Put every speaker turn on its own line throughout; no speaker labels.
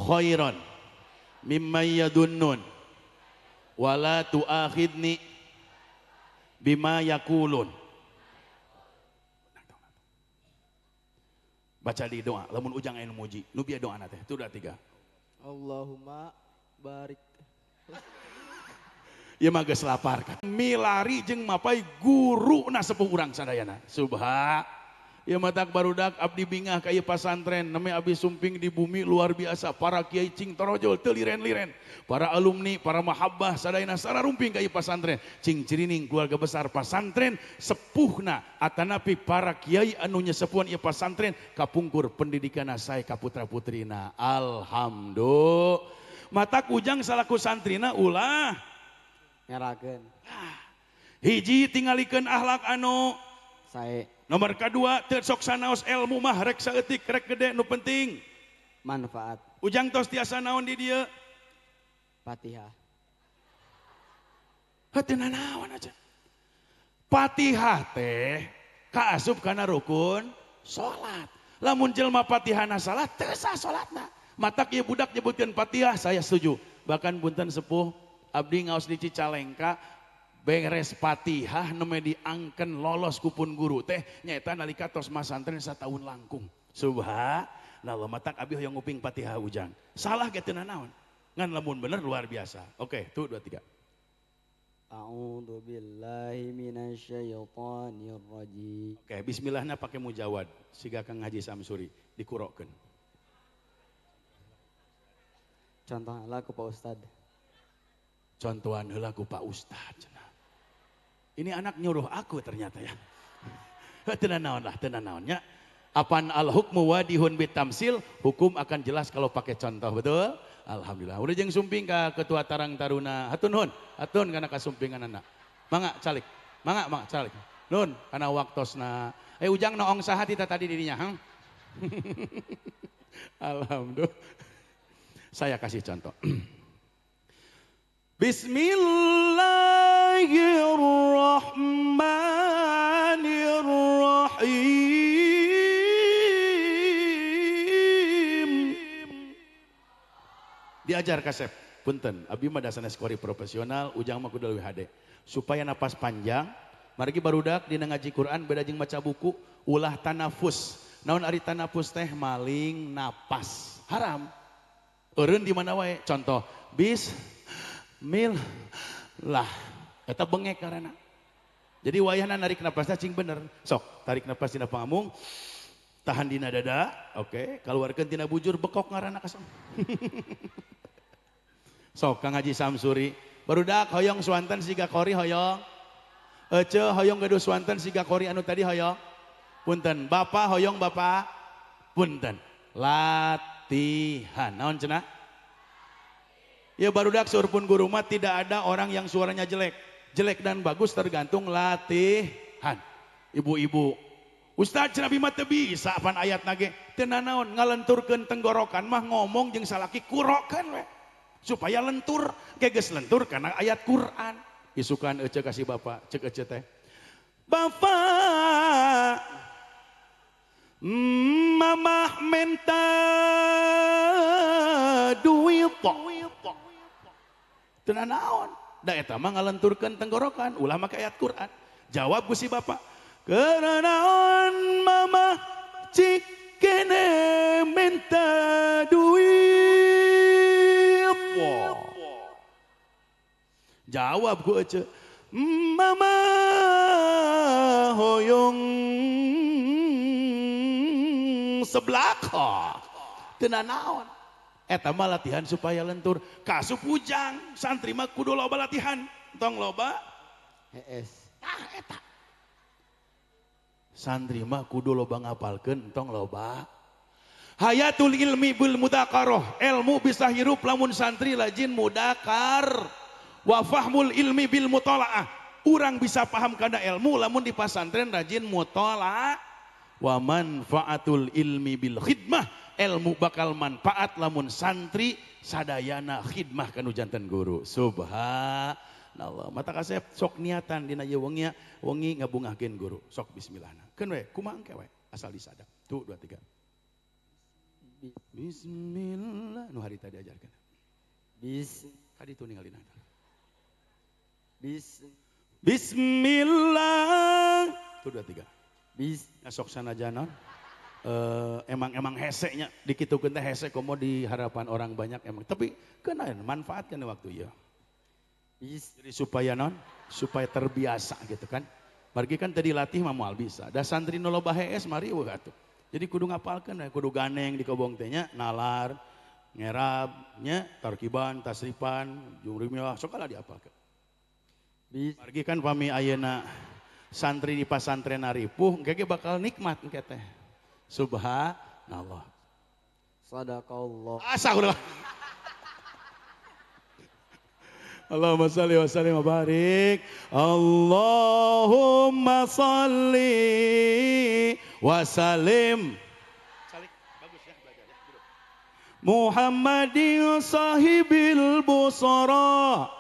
Khairan mimma yadunnun wala tu'akhidni bima yakulun. Baca di doa lamun ujang anu muji nu bieu doana teh 1 2 3.
Allahumma barik.
Ieu mah geus lapar milari jeung mapai guruna sepuh urang sadayana. Subha. Ieu matak barudak abdi bingah ka ieu pasantren neme abdi sumping di bumi luar biasa para kiai cing torojol teu liren-liren para alumni para mahabbah sadayana sararumping ka ieu pasantren cing cirining keluarga besar pasantren sepuhna atanapi para kiai anu nyesepuhan ieu pasantren kapungkur pendidikanna sae ka putra-putrina. Alhamdulillah. Matak ujang salaku santrina ulah
ngerakeun.
Hiji tingalikeun akhlak anu
sae.
Nomor kedua, teu sok sanaos ilmu mah rek saeutik rek gede nu penting
manfaat.
Ujang tos tiasa naon di dieu?
Fatihah.
Heuh teu nanaon aja. Fatihah teh kaasup kana rukun salat. Lamun jelema Fatihahna salah teu sah salatna. Matak ieu budak nyebutkeun Fatihah saya setuju. Bahkan punten sepuh abdi ngaos di Cicalengka beres Fatihah neme diangken lolos kupun guru teh nyaeta nalika tos masantren sataun langkung. Subhanallah, matak abi hoyong nguping Fatihah ujang. Salah ge teu nanaon. Ngan lamun bener luar biasa. Oke, 1 2 3.
A'udzu billahi minasyaitonir rajim.
Oke, bismillahna pake mujawad siga Kang Haji Samsuri dikurokeun.
Contoh heula ku Pak Ustad.
Contohan heula ku Pak Ustad cenah. Ini anak nyuruh aku ternyata ya. Teu nanaon lah, teu nanaon nya. Apan al hukmu wadihun bitamsil, hukum akan jelas kalau pakai contoh, betul? Alhamdulillah. Udah jeung sumping ka ketua Tarang Taruna. Hatun hun, hatun kana kasumpinganana. Mangga calik. Mangga mangga calik. Nun kana waktosna. Ujang noong saha tita tadi dirinya, hang? Alhamdulillah. Saya kasih contoh. Bismillahirrahmanirrahim. Diajar kasep, punten, abi mah dasarna skori profesional, ujang mah kudu leuwih hade. Supaya napas panjang, margi barudak dina ngaji Quran beda jeung maca buku, ulah tanafus. Naon ari tanafus teh maling napas. Haram. Eureun di mana wae? Contoh, bismillah. Eta bengek karena. Jadi wayahna narik napasna cing bener. Sok, tarik napas dina pangamung, tahan dina dada, oke, kaluarkeun tina bujur bekok ngaranna kasong. Sok Kang Haji Samsuri, barudak hoyong swanten siga kori hoyong. Ece hoyong gaduh swanten siga kori anu tadi hoyong. Punten, bapak hoyong bapak. Punten. Latihan. Naon cenah? Ya barudak seueur pun guru mah tidak ada orang yang suaranya jelek. Jelek dan bagus tergantung latihan. Ibu-ibu, Ustaz cenah mah teu bisa apan ayat nage. Teu nanaon ngalenturkeun tenggorokan mah ngomong jeung salaki kurokeun we. Supaya lentur, ge geus lentur kana ayat Quran. Isukan ece kasih bapak, cek ece teh. Bapak, mamah minta duit. Teu nanaon. Da eta mah ngalenturkeun tenggorokan, ulah make ayat Quran. Jawab ku si bapak, "Keranaon mama cikene minta duit." Wow. Jawab ku ece, "Mama hoyong seblak." Teu nanaon. Eta mah latihan supaya lentur. Kasup ujang, santri mah kudu loba latihan. Tong loba
hees.
Tah eta. Santri mah kudu loba ngapalkeun, tong loba. Hayatul ilmi bil mudakaroh. Ilmu bisa hirup lamun santri lajin mudakar. Wa fahmul ilmi bil mutolaah. Urang bisa paham kana ilmu lamun di pasantren rajin mutolaah. Wa manfaatul ilmi bil khidmah. Ilmu bakal manfaat lamun santri sadayana khidmah kanu janten guru. Subhanallah. Mata kasep sok niatan dina ieu wengi wengi ngabungahkeun guru. Sok bismillahna. Keun we kumaha engke we asal disadap. 1 2 3. Bismillah nu hari tadi ajarkan.
Bis.
Tadi tuh ninggalin.
Bis.
Bismillah. Tuh 2 3.
Bis.
Sok sanajan emang hesenya dikitukeun teh hese komo di harapan orang banyak emang. Tapi kena manfaatkan waktu ya.
Bis.
Jadi supaya non, supaya terbiasa gitu kan. Margi kan tadi latih mah moal bisa. Da santri nu loba hees mari eueuh atuh. Jadi kudu ngapalkeun kudu ganeng di kobong teh nya, nalar, ngerab nya, tarkiban, tasripan, jumrimiah sok lah diapalkeun. Margi kan pami ayeuna santri di pasantren ripuh engke ge bakal nikmat engke teh. Subhanallah.
Sadaqallah.
Astagfirullah. Allahumma salli wa sallim wa barik. Allahumma salli wa sallim. Salik, bagus ya belajar ya. Muhammadin sahibil busara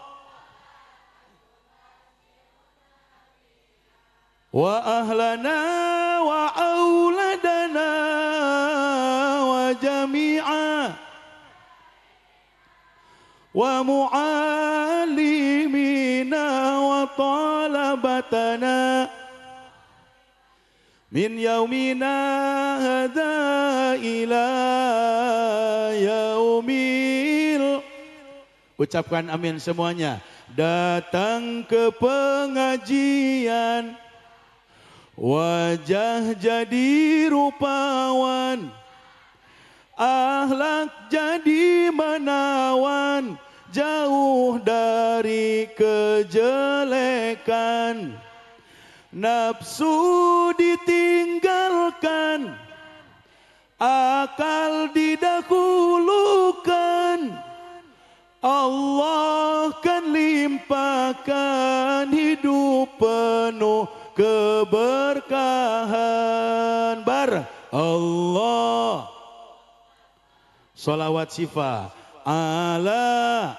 wa ahlana wa auladana wa jami'a wa mu'allimina wa talabatana min yaumina hadza ila yaumil. Ucapkan amin semuanya. Datang ke pengajian, wajah jadi rupawan, akhlak jadi menawan, jauh dari kejelekan, nafsu ditinggalkan, akal didahulukan, Allah kan limpahkan hidup penuh keberkahan. Bar Allah. Salawat sifat ala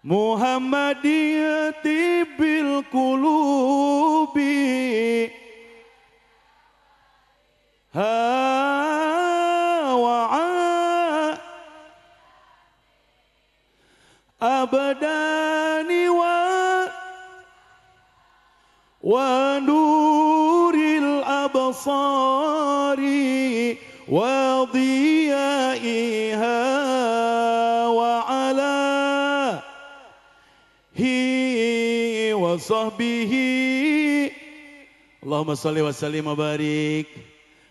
Muhammadin tibil qulubi ha wa abdani wa nuril absari wa dhiyaiha wa ala hi wa sahbihi. Allahumma salli wa sallim wa barik.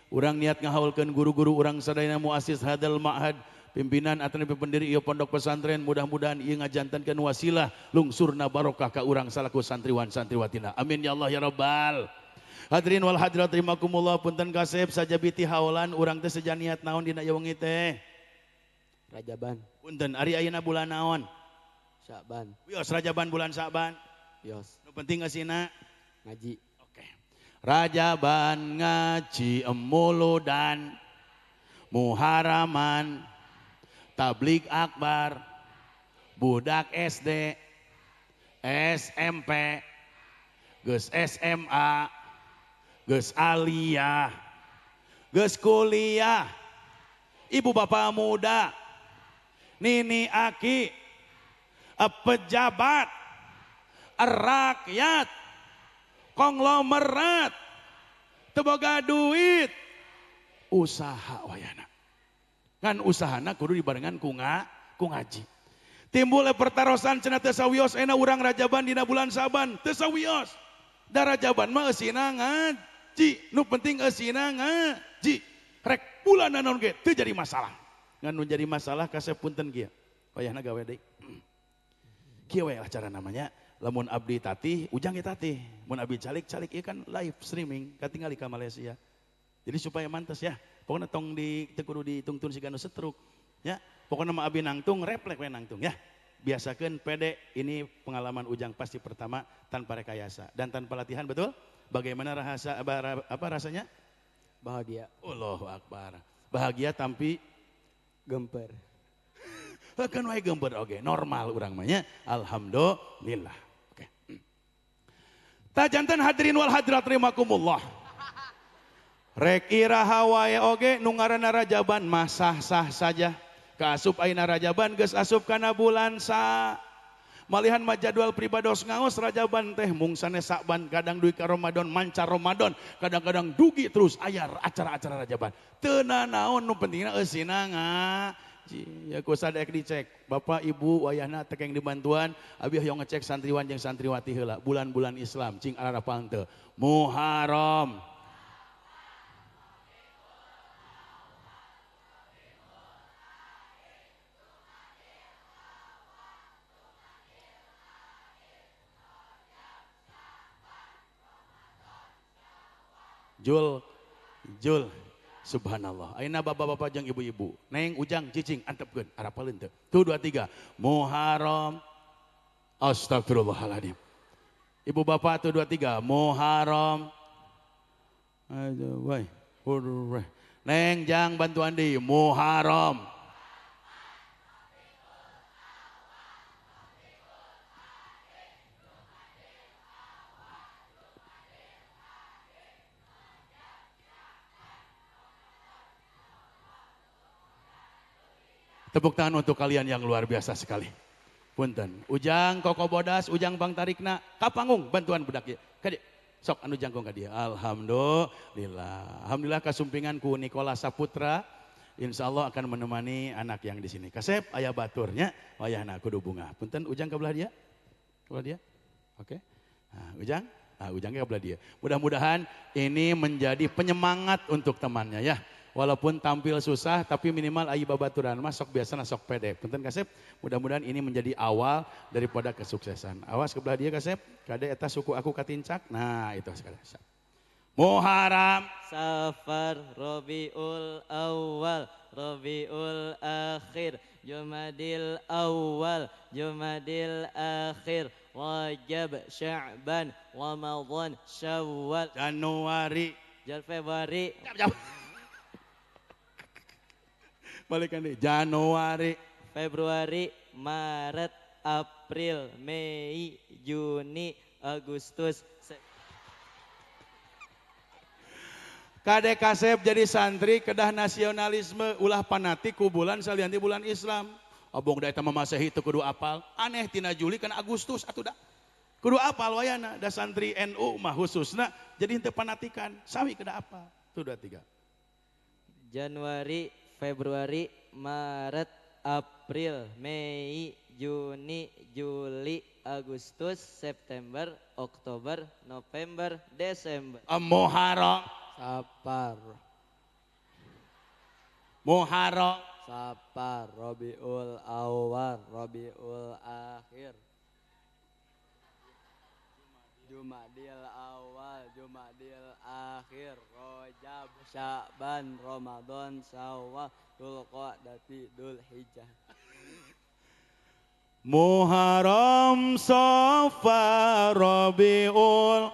Urang niat ngahaulkeun guru-guru urang sadayana muassis hadal ma'had, pimpinan atau pendiri ieu pondok pesantren, mudah-mudahan ieu ngajantankeun wasilah lungsurna barokah ka urang salaku santriwan santriwatina. Amin ya Allah ya rabbal. Hadirin wal hadirat rahimakumullah, punten kasep sajabiti haolan urang teh seja niat naon dina ieu wengi teh?
Rajaban.
Punten ari ayeuna bulan naon?
Sya'ban.
Wios Rajaban bulan Sya'ban.
Wios.
Nu penting eusina
ngaji.
Oke. Rajaban ngaji emuludan Muharaman tablig akbar budak SD SMP geus SMA geus aliyah geus kuliah, ibu bapak muda, nini aki, pejabat, rakyat, konglomerat, teu boga duit, usaha wayana. Kan usahana kudu dibarengan ku ngaji. Timbul pertarosan cenah teu sawios enak urang Rajaban dina bulan Saban, teu sawios. Da Rajaban mah eusina ngaji, nu penting eusina ngaji. Rek bulan naon ge teu jadi masalah. Ngan nu jadi masalah kasep punten kieu. Wayahna gawe deui. Kieu we lah cara namanya. Lamun abdi tatih, ujang ge tatih. Mun abdi calik, calik ieu kan live streaming katingali ka Malaysia. Jadi supaya mantes ya. Pokoknya tong di teu kudu ditungtun siga nu setruk ya. Pokoknya mah abdi nangtung reflek we nangtung ya. Biasakeun pede, ini pengalaman Ujang pasti pertama tanpa rekayasa dan tanpa latihan, betul? Bagaimana rasa apa rasanya?
Bahagia.
Allahu akbar. Bahagia tampi
gemper.
Kan wae gemper oge, normal urang mah nya. Alhamdulillah. Oke. Tajantan hadirin wal hadirat rahimakumullah. Rek iraha wae oge nu ngaranna Rajaban mah sah-sah saja. Kaasup ayeuna Rajaban geus asup kana bulan sa. Malihan mah jadwal pribados ngaos Rajaban teh mung sanes Sa'ban kadang dugi ka Ramadan mancar Ramadan kadang-kadang dugi terus aya acara-acara Rajaban. Teu nanaon nu pentingna eusina ngaji. Ya ku sadek dicek Bapak Ibu wayahna teu keng dibantuan abi hoyong ngecek santriwan jeung santriwati heula bulan-bulan Islam cing ararapal teu. Muharram, Jul, Jul, subhanallah. Ayeuna bapak-bapak jeung ibu-ibu, neng ujang cicing antepkeun, arapaleun teu. 1 2 3. Muharram. Astagfirullahaladzim. Ibu bapak 1 2 3. Muharram. Aduh, wai. Neng jang bantuan di Muharram. Tepuk tangan untuk kalian yang luar biasa sekali. Punten. Ujang koko bodas, ujang bang tarikna, ka panggung bantuan budak ieu. Ka dieu. Sok anu jangkung ka dieu. Alhamdulillah. Alhamdulillah kasumpingan ku Nikola Saputra. Insya Allah akan menemani anak yang di sini. Kasep aya baturnya, wayahna kudu bunga. Punten ujang ka belah dia. Ka belah dia. Oke. Nah, ujang, nah, ujangnya ka belah dia. Mudah-mudahan ini menjadi penyemangat untuk temannya ya. Walaupun tampil susah, tapi minimal ayi babaturan masuk biasa sok pede. Punten kasep, mudah-mudahan ini menjadi awal daripada kesuksesan. Awas ke belah dia kasep, kade eta suku aku katincak. Nah itu sekali. Muharram,
Safar, Rabiul Awal, Rabiul Akhir, Jumadil Awal, Jumadil Akhir, Rajab, Sya'ban, Ramadan, Syawal,
Januari,
Februari.
Balikan deh, Januari,
Februari, Maret, April, Mei, Juni, Agustus.
Kade kasep jadi santri kedah nasionalisme ulah fanatik ku bulan salianti bulan Islam. Abong da eta mah Masehi teu kudu apal. Aneh tina Juli kana Agustus atuh da. Kudu apal wayana da santri NU mah khususna jadi henteu fanatikan. Sawi kedah apal. 1 2 3.
Januari, Februari, Maret, April, Mei, Juni, Juli, Agustus, September, Oktober, November, Desember.
Muharram,
Safar,
Muharram,
Safar, Rabiul Awal, Rabiul Akhir, Jumadil Awal, Jumadil Akhir, Rajab, Sya'ban, Ramadan, Syawal, Dzulqa'dah, Dzulhijjah.
Muharram, Safar, Rabiul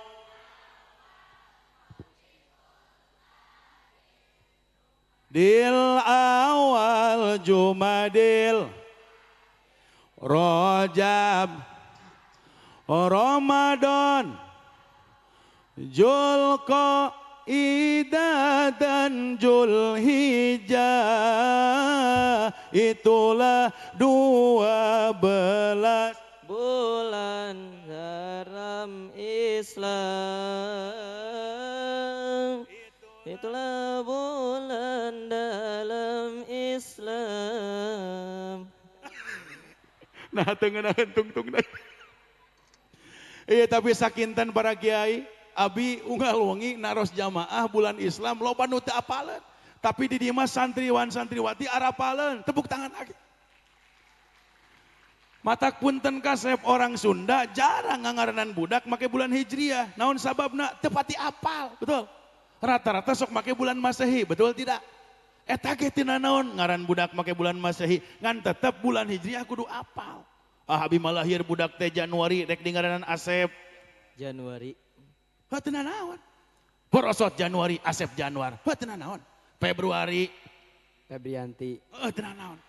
Dil Awal, Jumadil, Rajab, Ramadan, Dzulqa'dah dan Dzulhijjah, itulah 12
bulan haram Islam. Itulah bulan dalam Islam.
Nah, tengah tungtung. Iya tapi sakinten para kiai, abi unggal wengi naros jamaah bulan Islam loba nu teu apaleun. Tapi di dieu mah santriwan santriwati arapaleun, tepuk tangan lagi. Matak punten kasep orang Sunda jarang ngangaranan budak make bulan Hijriah. Naon sababna teu pati apal, betul? Rata-rata sok make bulan Masehi, betul tidak? Eta ge tina naon ngaran budak make bulan Masehi, ngan tetep bulan Hijriah kudu apal. Ah abi mah lahir budak teh Januari rek dingaranan Asep.
Januari.
Heuh teu naon. Borosot Januari, Asep Januar. Heuh teu naon. Februari
Febrianti.
Heuh teu naon.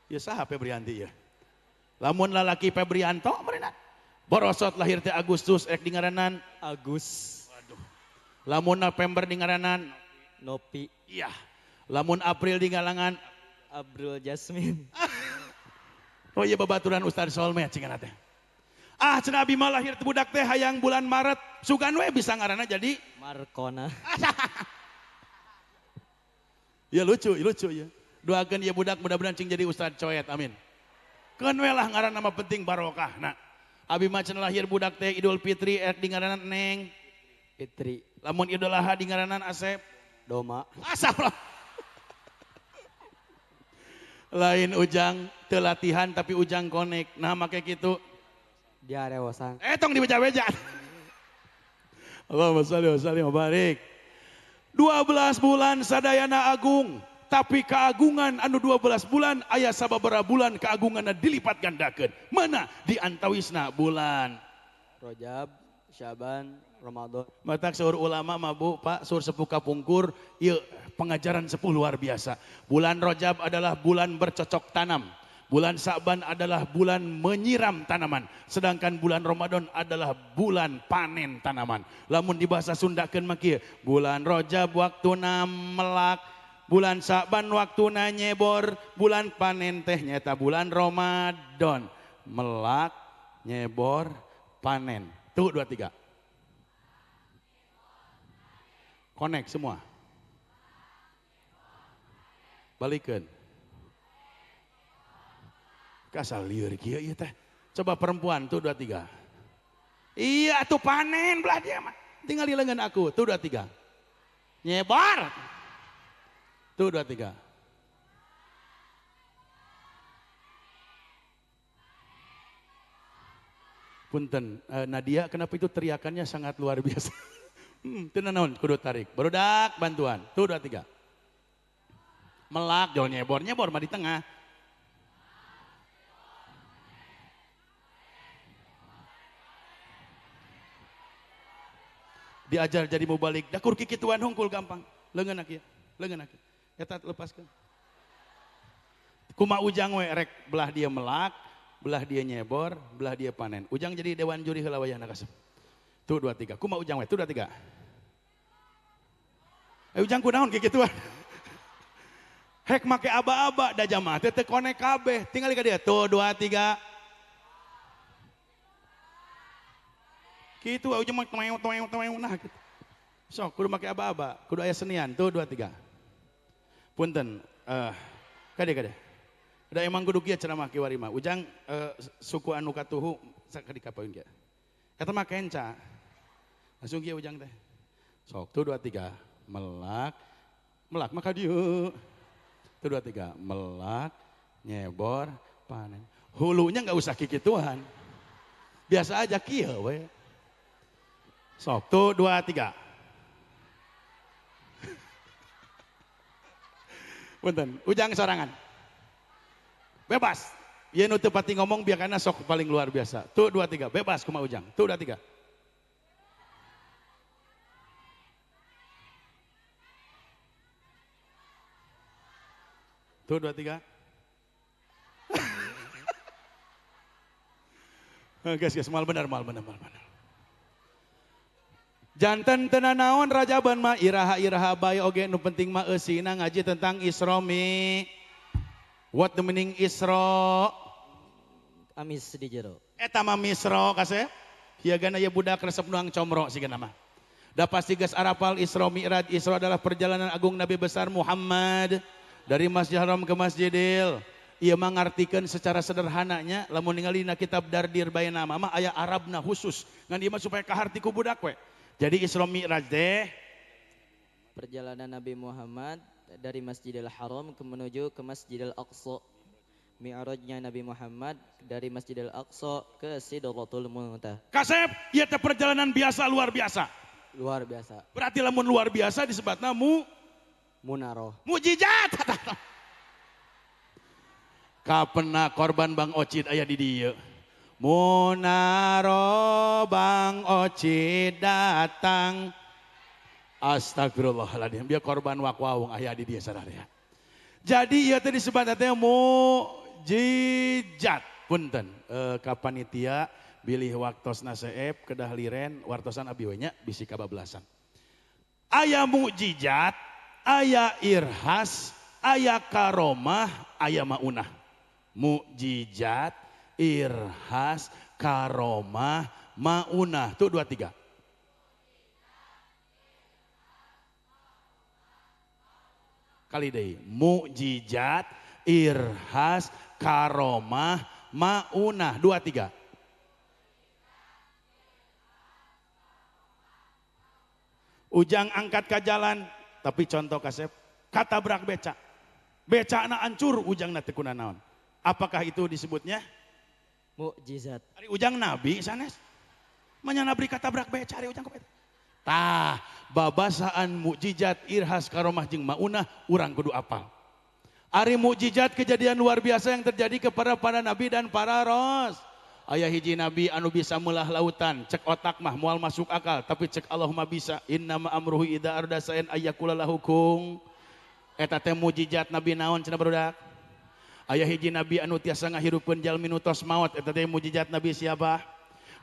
Ya saha Febrianti ya? Lamun lalaki Febrianto meureunna. Borosot lahir teh Agustus rek dingaranan
Agus.
Waduh. Lamun November dingaranan
Nopi.
Iya. Lamun April di ngalangan
Abdul Jasmine.
Oh iya babaturan Ustaz Solmed cingana teh. Ah cenah abi mah lahir budak teh hayang bulan Maret. Sugan we bisa ngaranna jadi
Markona.
Ya lucu, lucu ya. Doakeun ieu budak mudah-mudahan cing jadi Ustaz Coet, amin. Keun we lah ngaran nama penting barokah. Nah, abi mah cenah lahir budak teh Idul Fitri di ngaranan Neng
Fitri.
Lamun Idul Adha di ngaranan Asep
Doma.
Asap. Lain Ujang teu latihan tapi Ujang konek. Nah make kitu
diarewosan.
Tong dibeja-beja. Allahumma shalli wa sallim wa barik. 12 bulan sadayana agung, tapi keagungan anu 12 bulan aya sababaraha bulan keagunganna dilipat gandakeun. Mana di antawisna bulan
Rajab, Syaban, Ramadan.
Matak seur ulama mah Bu, Pak, seur sepuh kapungkur, ieu pengajaran sepuh luar biasa. Bulan Rajab adalah bulan bercocok tanam. Bulan Sa'ban adalah bulan menyiram tanaman. Sedangkan bulan Ramadan adalah bulan panen tanaman. Lamun di bahasa Sundakeun mah kieu, bulan Rajab waktuna melak, bulan Sa'ban waktuna nyebor, bulan panen teh nyaeta bulan Ramadan. Melak, nyebor, panen. Tuh 2 3. Connect semua. Balikeun. Kasal lieur kieu ieu teh. Coba perempuan tuh 2 3. Iya tuh panen belah dia mah. Tinggal di lengan aku tuh 2 3. Nyebar. Tuh 2 3. Punten, Nadia kenapa itu teriakannya sangat luar biasa. Teu naon kudu tarik. Barudak bantuan. Tuh 2 3. Melak jauh nyebor, nyebor mah di tengah. Diajar jadi mau balik, dakur kikituan hungkul gampang. Leungeun kieu, leungeun kieu. Eta lepaskeun. Kumaha Ujang we rek belah dia melak, belah dia nyebor, belah dia panen. Ujang jadi dewan juri heula wayahna kasep. Tuh 2 3. Kumaha Ujang we? Tuh 2 3. Ujang kunaon kikituan? Hek make aba-aba da jamaah teh teu konek kabeh. Tingali ka dia. Tuh 2 3. Kitu ujang mah toeo toeo toeo nah gitu. Sok kudu make aba-aba, kudu aya senian. Tuh 2 3. Punten, kade kade. Da emang kudu kieu ceramah kiwari mah. Ujang suku anu katuhu sakadi kapaeun kieu. Eta mah kenca. Langsung kieu Ujang teh. Sok tuh 2 3 melak, melak maka dieu. Tuh 2 3 melak, nyebor, panen. Hulunya enggak usah kikituan. Biasa aja kieu we. Sok tuh 2 3. Punten, Ujang sorangan. Bebas. Ieu nu teu pati ngomong biarkan sok paling luar biasa. Tuh 2 3, bebas kumaha Ujang. Tuh 2 3. Tuh 2 3. Guys, guys, mal benar, mal benar, mal benar. Janten teu nanaon Rajaban mah iraha-iraha bae oge nu penting mah eusina ngaji tentang Isra Mi. What the meaning Isra?
Amis di jero.
Eta mah Misro kasep. Hiagana ieu budak resep nuang comro sigana mah. Da pasti geus arapal Isra Mi'raj. Isra adalah perjalanan agung Nabi besar Muhammad dari Masjidil Haram ke Masjidil. Ieu mah ngartikeun secara sederhananya lamun ningali dina kitab Dardir bae nama mah aya Arabna khusus. Ngan ieu mah supaya kaharti ku budak we. Jadi Isra Mi'raj teh
perjalanan Nabi Muhammad dari Masjidil Haram ke menuju ke Masjidil Aqsa. Mi'rajnya Nabi Muhammad dari Masjidil Aqsa ke Sidratul Muntaha.
Kasep, ieu teh perjalanan biasa luar biasa.
Luar biasa.
Berarti lamun luar biasa disebutna munaroh. Mujizat. Kapena korban Bang Ocid aya di dieu. Munaro Bang Ocid datang. Astagfirullahaladzim, biar korban wakwawung aya di dieu sadaya. Jadi ieu teh disebutna teh mujizat. Punten, ka panitia bilih waktosna seep kedah liren wartosan abi we nya bisi kabablasan. Aya mukjizat, Aya irhas, aya karomah, aya maunah. Mukjizat, irhas, karomah, maunah. Tuh 2 3. Kali deui. Mukjizat, irhas, karomah, maunah. 2 3. Ujang angkat ke jalan, tapi contoh kasep, katabrak beca. Becana hancur, ujangna teu kunanaon. Apakah itu disebutnya?
Mukjizat.
Ari ujang nabi sanes. Manya nabri katabrak beca ari ujang kebeca. Tah, babasaan mukjizat, irhas, karomah jeung maunah urang kudu apal. Ari mukjizat kejadian luar biasa yang terjadi kepada para nabi dan para ras. Aya hiji nabi anu bisa meulah lautan, cek otak mah moal masuk akal, tapi cek Allah mah bisa. Innama amruhu idza arada sa'an ayyakula lahu kun. Eta teh mukjizat nabi naon cenah barudak? Aya hiji nabi anu tiasa ngahirupkeun jalmi nu tos maot, eta teh mukjizat nabi siapa?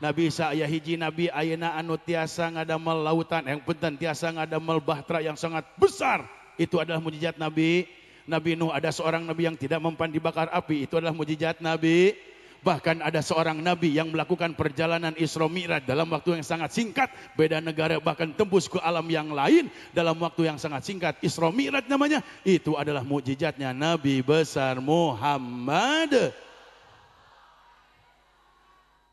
Nabi Isa. Aya hiji nabi ayeuna anu tiasa ngadamel lautan, yang punten tiasa ngadamel bahtera yang sangat besar. Itu adalah mukjizat nabi. Nabi Nuh, ada seorang nabi yang tidak mempan dibakar api, itu adalah mukjizat nabi. Bahkan ada seorang nabi yang melakukan perjalanan Isra Mi'raj dalam waktu yang sangat singkat, beda negara bahkan tembus ke alam yang lain dalam waktu yang sangat singkat. Isra Mi'raj namanya. Itu adalah mukjizatnya Nabi besar Muhammad.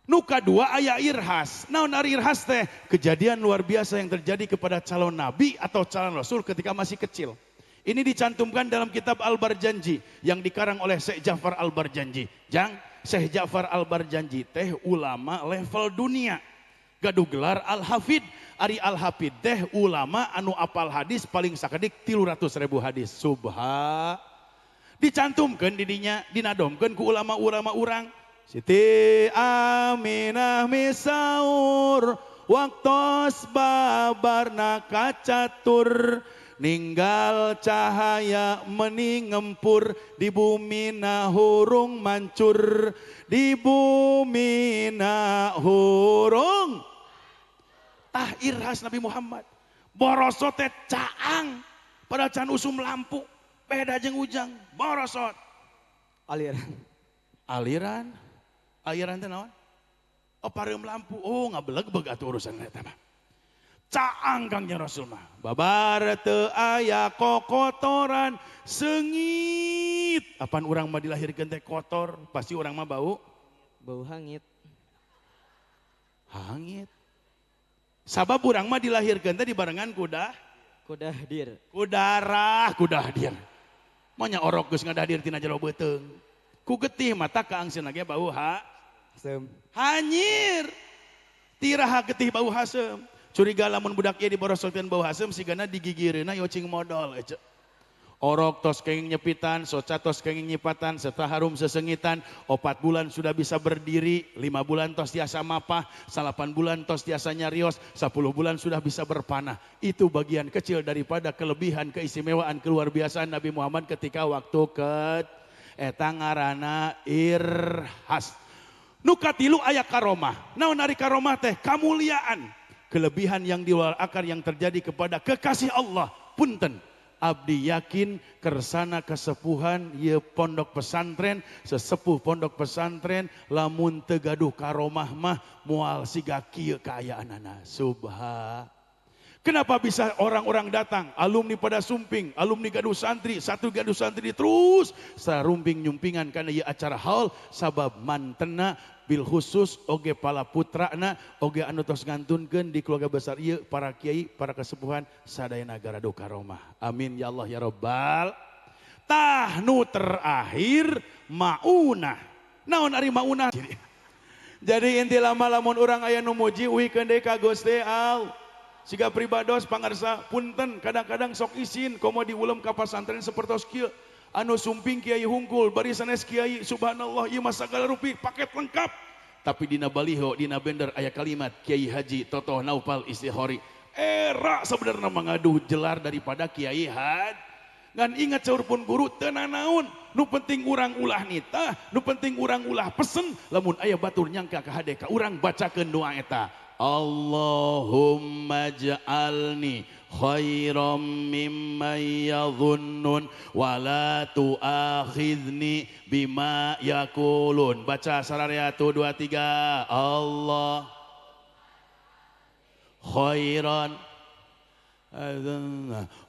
Nuka dua aya irhas. Naon ari irhas teh? Kejadian luar biasa yang terjadi kepada calon nabi atau calon rasul ketika masih kecil. Ini dicantumkan dalam kitab Al-Barjanji yang dikarang oleh Syekh Ja'far Al-Barjanji. Jang, Syekh Ja'far Al-Barjanji teh ulama level dunia. Gaduh gelar Al-Hafid. Ari Al-Hafid teh ulama anu apal hadis paling sakedik 300.000 hadis. Subha. Dicantumkeun didinya, dinadomkeun ku ulama-ulama urang. Siti Aminah misaur waktos babarna kacatur, ninggal cahaya meni ngempur di bumi na hurung mancur, di bumi na hurung. Tah irhas Nabi Muhammad. Borosot teh caang padahal can usum lampu, beda jeung ujang. Borosot.
Aliran.
Aliran. Aliran teh naon? Oh pareum lampu. Oh ngabelegbeg atuh urusan eta mah. Caang Kangjeng Rasul mah. Babar teu aya kokotoran seungit. Apan urang mah dilahirkeun teh kotor, pasti urang mah bau
bau hangit.
Hangit. Sabab urang mah dilahirkeun teh dibarengan kuda
kuda hadir.
Kudarah, kuda hadir. Manya orok geus ngadadir tina jero beuteung. Ku getih mata kaangseun ge bau ha
haseum.
Hanyir. Tiraha getih bau haseum. Curiga lamun budak ieu diborosokeun bau haseum sigana digigireuna yocing modol ece. Orok tos kenging nyepitan, soca tos kenging nyipatan, serta harum sesengitan, 4 bulan sudah bisa berdiri, 5 bulan tos tiasa mapah, 8 bulan tos tiasa nyarios, 10 bulan sudah bisa berpanah. Itu bagian kecil daripada kelebihan, keistimewaan, keluar biasaan Nabi Muhammad ketika waktu ke eta ngaranna irhas. Nu katilu aya karomah. Naon ari karomah teh? Kamuliaan. Kelebihan yang di luar akar yang terjadi kepada kekasih Allah. Punten, abdi yakin kersana kesepuhan ye pondok pesantren, sesepuh pondok pesantren lamun teu gaduh karomah mah moal siga kieu kaayaanana. Subha. Kenapa bisa orang-orang datang, alumni pada sumping, alumni gaduh santri, satu gaduh santri terus sarumping nyumpingan karena ieu acara haul sabab mantena bil khusus oge pala putrana oge anu tos ngantunkeun di keluarga besar ieu para kiai, para kesepuhan sadayana gaduh karomah. Amin ya Allah ya Rabbal. Tah nu terakhir maunah. Naon ari maunah? Jadi inti lama lamun urang aya nu muji uihkeun deui ka Gusti Allah. Siga pribados pangarsa punten kadang-kadang sok isin komo diulem ka pasantren sapertos kieu anu sumping kiai hungkul bari sanes kiai subhanallah ieu mah sagala rupi paket lengkap, tapi dina baliho dina bender aya kalimat Kiai Haji Totoh Naufal Istihori era sebenarnya mengaduh jelar daripada Kiai Had. Ngan ingat saur pun guru teu nanaon, nu penting urang ulah nitah, nu penting urang ulah pesen, lamun aya batur nyangka ka hade ka urang bacakeun doa eta. Allahumma ja'alni khairam mimma yadhunnun wa la tu'akhidhni bima yaqulun. Baca sararea 1 2 3. Allah khairan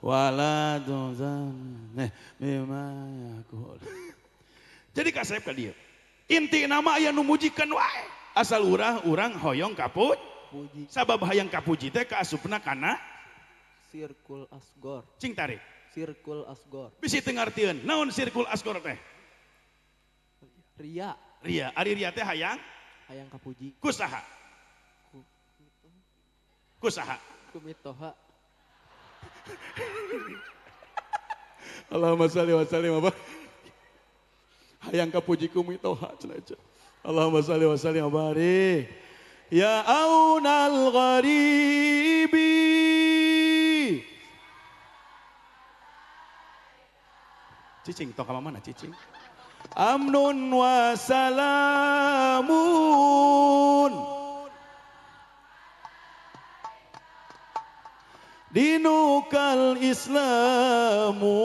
wala tu'akhidhni bima yaqulun. Jadi kasep ka dieu. Inti nama aya nu mujikan wae. Asal urang hoyong kaput. Sabab hayang kapuji teh kaasupna kana
sirkul asgor.
Cing tarik.
Sirkul asgor.
Bisi teu ngartieun. Naon sirkul asgor teh?
Ria.
Ria. Ari ria teh hayang?
Hayang kapuji.
Ku saha? Ku saha?
Ku mitoha.
Allahumma shalli wa sallim wa barik. Hayang kapuji ku mitoha cenah. Allahumma shalli wa sallim wa barik. Ya aunal gharibi. Cicing tong ka mana cicing? Amnun wa salamun. Dinukal Islamu.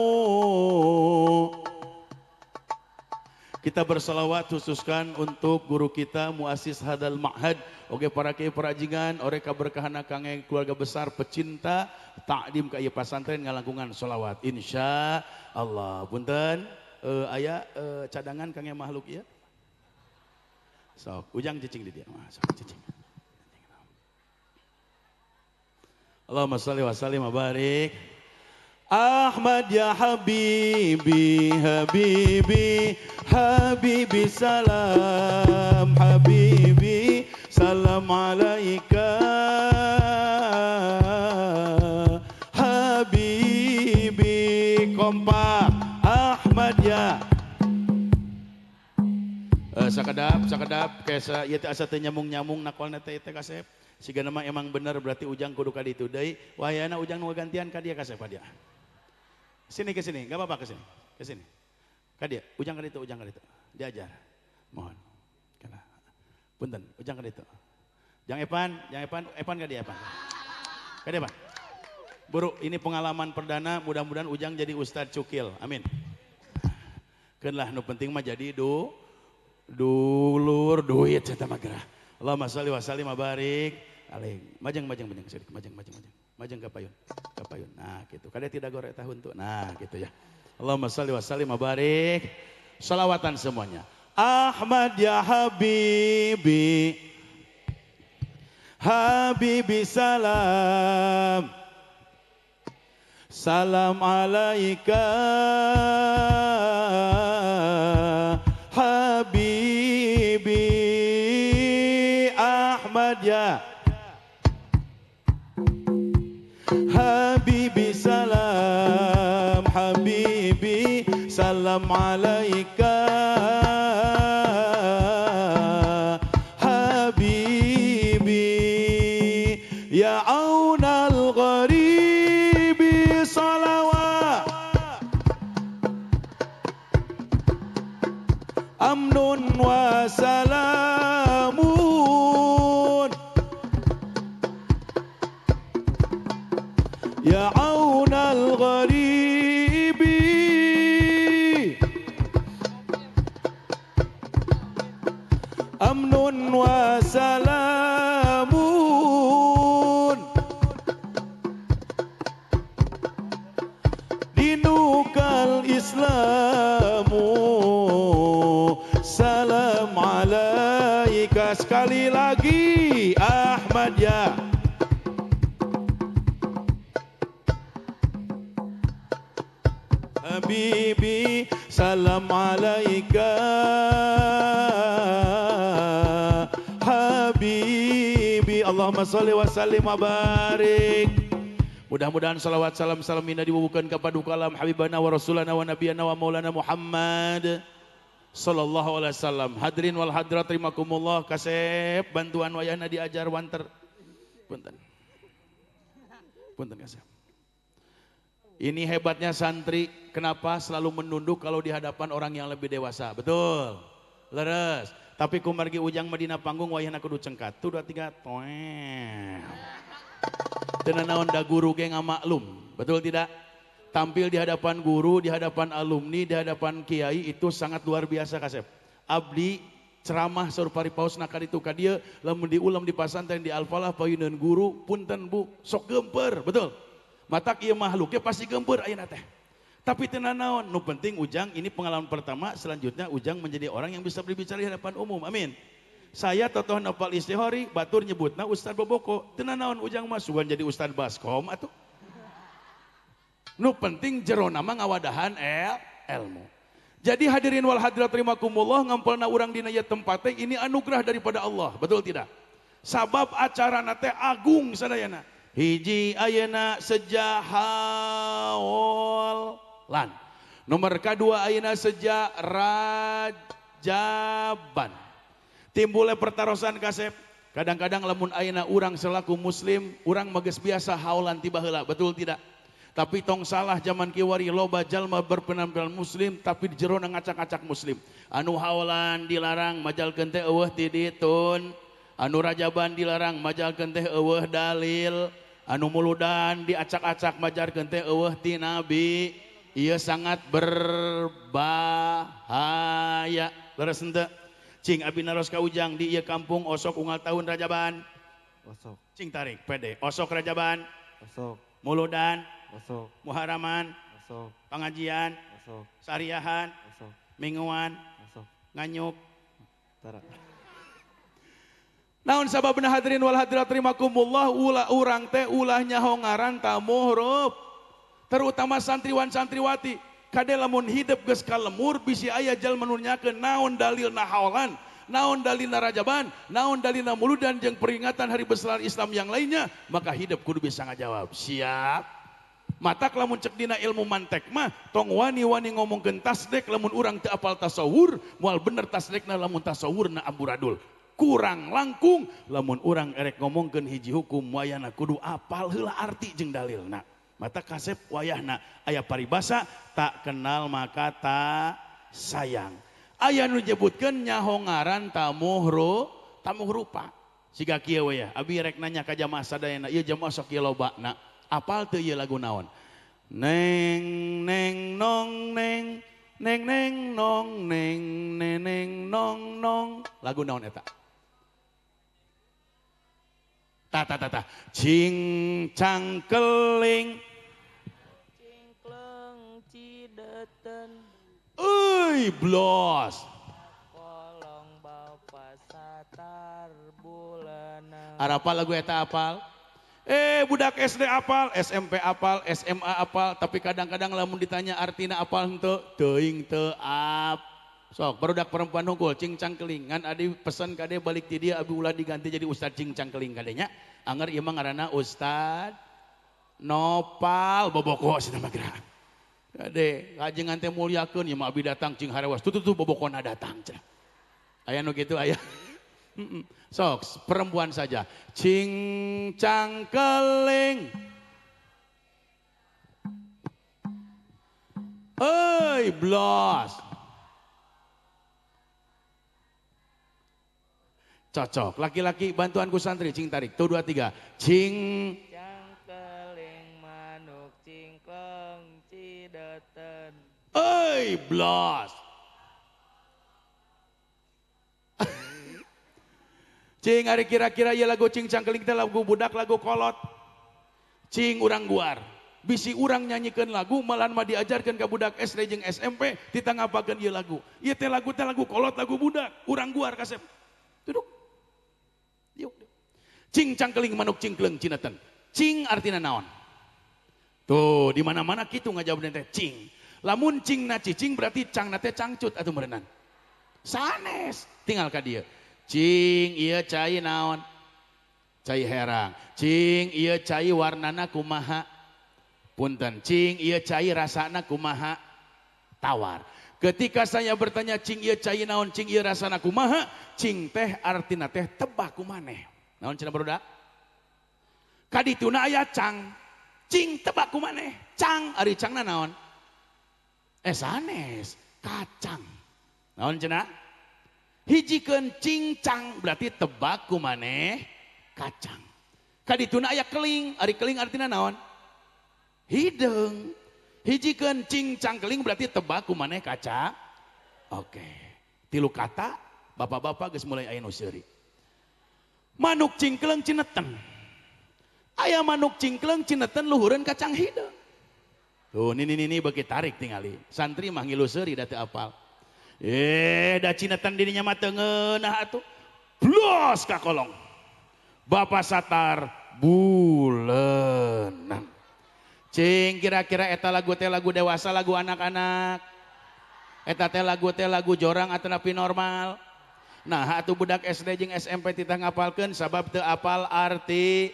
Kita bersalawat khususkan untuk guru kita muassis hadal ma'had, oke para kiai perajingan, ore kaberkahana kange keluarga besar pecinta takdim ka ieu pasantren ngalangkungan salawat insya Allah. Punten aya cadangan kange makhluk ieu. Sok ujang cicing di dieu. Sok cicing. Allahumma shalli wa sallim wa barik. Ahmad ya habibi, habibi, habibi salam, habibi salam alaika, habibi kompak Ahmad ya. Sakedap, sakedap, kesa ieu teh asa teu nyambung-nyambung nakolna teh teh kasep. Sigana mah emang bener berarti ujang kudu ka ditu deui. Wayahna ujang nu gantian ka dia kasep ka dia. Sini ke sini, enggak apa-apa ke sini. Ke sini. Ka dia, ujang ka ditu, ujang ka ditu. Diajar. Mohon. Kana. Punten, ujang ka ditu. Jang Epan, Epan ka dia Epan. Ka dia Epan. Buru, ini pengalaman perdana, mudah-mudahan ujang jadi ustad cukil. Amin. Keun lah nu penting mah jadi dulur duit eta mah gerah. Allahumma shalli wa sallim wa barik alaih. Majeng majeng majeng sirik, majeng majeng majeng. Majeng ka payun, ka payun. Nah, gitu. Kada tidak gorek tahun tuh. Nah, gitu ya. Allahumma shalli wa sallim wa barik. Salawatan semuanya. Ahmad ya habibi. Habibi salam. Salam alaika. Habibi Ahmad ya habibi salam, habibi salam alaika, habibi ya aunal gharibi salawat amnun wa salamun ya aunal gharibi amnun wa salamun dinukal islamu salam alaika. Sekali lagi Ahmad ya habibi salam alaika, habibi. Allahumma sholli wa sallim wa barik. Mudah-mudahan salawat salam salam minna dibubuhkan kepada kalam habibana wa rasulana wa nabiyana wa maulana Muhammad sallallahu alaihi wasallam. Hadirin wal hadirat rahimakumullah, kasep bantuan wayahna diajar wanter. Punten. Punten kasep. Ini hebatnya santri, kenapa selalu menunduk kalau di hadapan orang yang lebih dewasa. Betul, leres. Tapi kumargi ujang Madinah panggung wayahna kudu cengkat. Tuh 2 3 toeng. Teu nanaon da guru ge ngamaklum, betul tidak? Tampil di hadapan guru, di hadapan alumni, di hadapan kiai itu sangat luar biasa kasep. Abdi ceramah saur paripaosna ka ditu ka dieu, lamun diulam di pasantren di Al-Falah payuneun guru, punten Bu, sok geumpeur, betul? Matak ieu makhluknya pasti geumpeur ayeuna teh. Tapi teu nanaon, nu penting Ujang ini pengalaman pertama, selanjutnya Ujang menjadi orang yang bisa berbicara di hadapan umum. Amin. Saya totoh Nopal Istihori, batur nyebutna Ustad Boboko. Teu nanaon Ujang mah sugan jadi Ustad Baskom atuh. Nu penting jero nama ngawadahan ilmu. Jadi hadirin wal hadirat rahimakumullah, ngampelna urang dina ieu tempat teh ini anugerah daripada Allah, betul tidak? Sabab acarana teh agung sadayana. Hiji ayeuna seja haolan. Nomor kadua ayeuna seja rajaban. Timbulnya pertarosan kasep. Kadang-kadang lamun ayeuna urang selaku muslim, urang mah geus biasa haolan tiba heula, betul tidak? Tapi tong salah zaman kiwari loba jalma berpenampilan muslim tapi di jerona ngacak-ngacak muslim. Anu haolan dilarang majalkeun teh eueuh ti ditun, anu rajaban dilarang majalkeun teh eueuh dalil, anu muludan diacak-acak majalkeun teh eueuh ti nabi. Ieu sangat berbahaya. Leres henteu? Cing abi naros ka Ujang di ieu kampung osok unggal tahun rajaban.
Osok.
Cing tarik pede. Osok rajaban.
Osok.
Muludan.
Osok.
Muharaman.
Osok.
Pengajian.
Osok.
Sariahan.
Osok.
Mingguan.
Osok.
Nganyuk.
Tara.
Naon sababna hadirin wal hadirat rahimakumullah, ulah urang teh ulah nyaho ngaran tamu huruf. Terutama santriwan santriwati. Kade lamun hidup geus kalemur bisi aya jalma nu nyakeun naon dalilna haolan, naon dalilna rajaban, naon dalilna muludan jeung peringatan hari besar Islam yang lainnya, maka hidup kudu bisa ngajawab. Siap. Matak lamun cek dina ilmu mantek mah tong wani-wani ngomongkeun tasdek lamun urang teu apal tasawur, moal bener tasdekna lamun tasawurna amburadul. Kurang langkung lamun urang erek ngomongkeun hiji hukum wayahna kudu apal heula arti jeung dalilna. Mata kasep wayahna aya paribasa tak kenal maka tak sayang. Aya nu nyebutkeun nyaho ngaran tamuh rupa. Siga kieu we ya, abi rek nanya ka jamaah sadayana, ieu jamaah sok ieu lobana. Apal teu ieu lagu naon? Neng neng nong neng neng neng nong neng neneng nong nong. Lagu naon eta? Ta ta ta ta. Cing cangkeling
cingkleng cideten.
Euy blos.
Kolong bapa satar bulana.
Arapa lagu eta apal? Budak SD apal, SMP apal, SMA apal, tapi kadang-kadang lamun ditanya artina apal henteu, teuing teu ap. Sok barudak perempuan hungkul cing cangkeling ngan adi pesan kade balik ti dia abi ulah diganti jadi ustad cing cangkeling kadenya. Anger ieu mah ngaranna Ustad Nopal boboko cenah mah geura. Kade kajengan teh mulyakeun ieu mah abi datang cing harewas tuh tuh bobokona datang cenah. Aya nu kitu aya. Sok perempuan saja cing cangkeling. Euy blos. Cocok. Laki-laki bantuan ku santri cing tarik. Tuh 2 3. Cing
cangkeling manuk cingkleng cideten.
Euy blos. Cing ari kira-kira ieu lagu cing cangkeling teh lagu budak lagu kolot. Cing urang guar. Bisi urang nyanyikeun lagu malahan mah diajarkeun ka budak SD jeung SMP ditangapakeun ieu lagu. Ieu teh lagu kolot lagu budak, urang guar kasep. Duduk. Yuk. Cing cangkeling manuk cingkleng cineten. Cing artina naon? Tuh, di mana-mana kitu ngajawabna teh cing. Lamun cing na cicing berarti cang na teh cangcut atuh meureunan. Sanes, tinggal ka dieu. Cing ieu cai naon? Cai herang. Cing ieu cai warnana kumaha? Punten. Cing ieu cai rasana kumaha? Tawar. Ketika saya bertanya cing ieu cai naon, cing ieu rasana kumaha, cing teh artina teh tebak kumaneh. Naon cenah barudak? Kadituna aya cang. Cing tebak kumaneh. Cang ari cangna naon? Sanes, kacang. Naon cenah? Hijikeun cing cang berarti tebak kumaneh kacang. Kadituna aya keling, ari keling artina naon? Hideung. Hijikeun cing cangkeling berarti tebak ku maneh kaca. Oke. Tilu kata bapak-bapak geus mulai aya nu seuri. Manuk cingkleung cineten. Aya manuk cingkleung cineten luhureun kacang hideung. Tuh nini beuki tarik tingali. Santri mah ngilu seuri da teu apal. Da cineten dirinya mah teu ngeunah atuh. Blos ka kolong. Bapak Satar bulenan. Cing kira-kira eta lagu teh lagu dewasa lagu anak-anak. Eta teh lagu jorang atanapi normal. Nah atuh budak SD jeung SMP titah ngapalkeun sabab teu apal arti.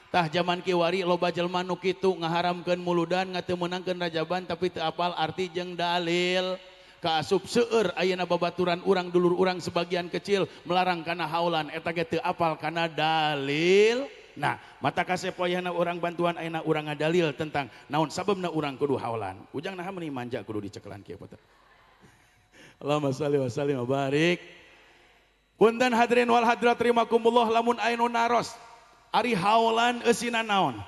Tah jaman kiwari loba jelema nu kitu ngaharamkeun muludan ngateu meunangkeun rajaban tapi teu apal arti jeung dalil. Kaasup seueur ayeuna babaturan urang dulur urang sebagian kecil melarang kana haulan eta ge teu apal kana dalil. Nah, mata kasepoyana urang bantuan ayeuna urang ngadalil tentang naon sababna urang kudu haulan. Ujang naha meuni manja kudu dicekelan kieu pote. Allahumma shalli wa sallim wa barik. Punten hadirin wal hadirat rahimakumullah lamun aya nu naros ari haulan eusina naon?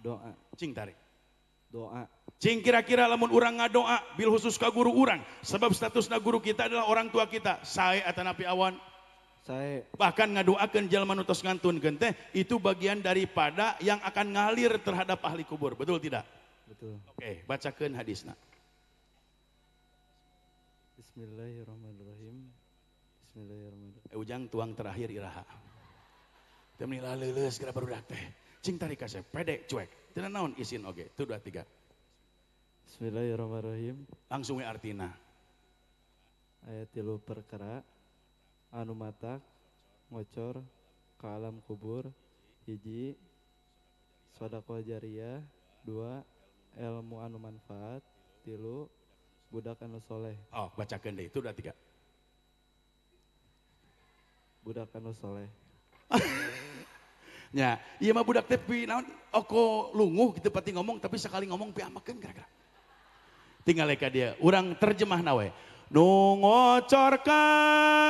Doa.
Cing tarik.
Doa.
Cing kira-kira lamun urang ngadoa bil khusus ka guru urang sebab statusna guru kita adalah orang tua kita sae atanapi awan
sae.
Bahkan ngadoakeun jalma nu tos ngantunkeun teh itu bagian daripada yang akan ngalir terhadap ahli kubur, betul tidak?
Betul.
Oke, bacakeun hadisna.
Bismillahirrahmanirrahim. Bismillahirrahmanirrahim.
Ujang tuang terakhir iraha. Teu meuni laleuleus geura barudak teh. Cing tarik kasep pede cuek. Teu naon isin oge. 1 2 3.
Bismillahirrahmanirrahim.
Langsung we artina.
Aya 3 perkara anu matak ngocor ke alam kubur. 1, sedekah jariyah. 2, ilmu anu manfaat. 3, budak anu soleh.
Oh, bacakeun deui. 1 2 3.
Budak anu soleh.
Nya, ieu mah budak teh pi naon oko lunguh gitu pati ngomong tapi sekali ngomong piamakeun gara-gara. Tinggal ka dia, urang terjemahna we. Nu ngocor ka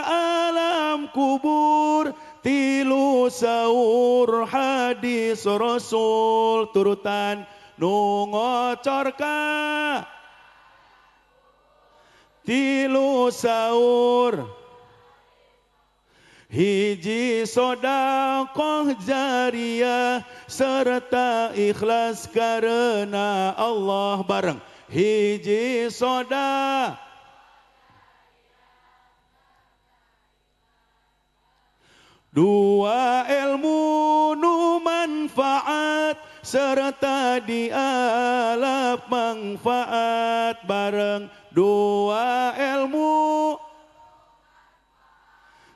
alam kubur tilu saur hadis Rasul turutan nu ngocor ka tilu saur hiji sodakoh jariyah serta ikhlas karena Allah bareng hiji soda dua ilmu nu manfaat serta dialap manfaat bareng dua ilmu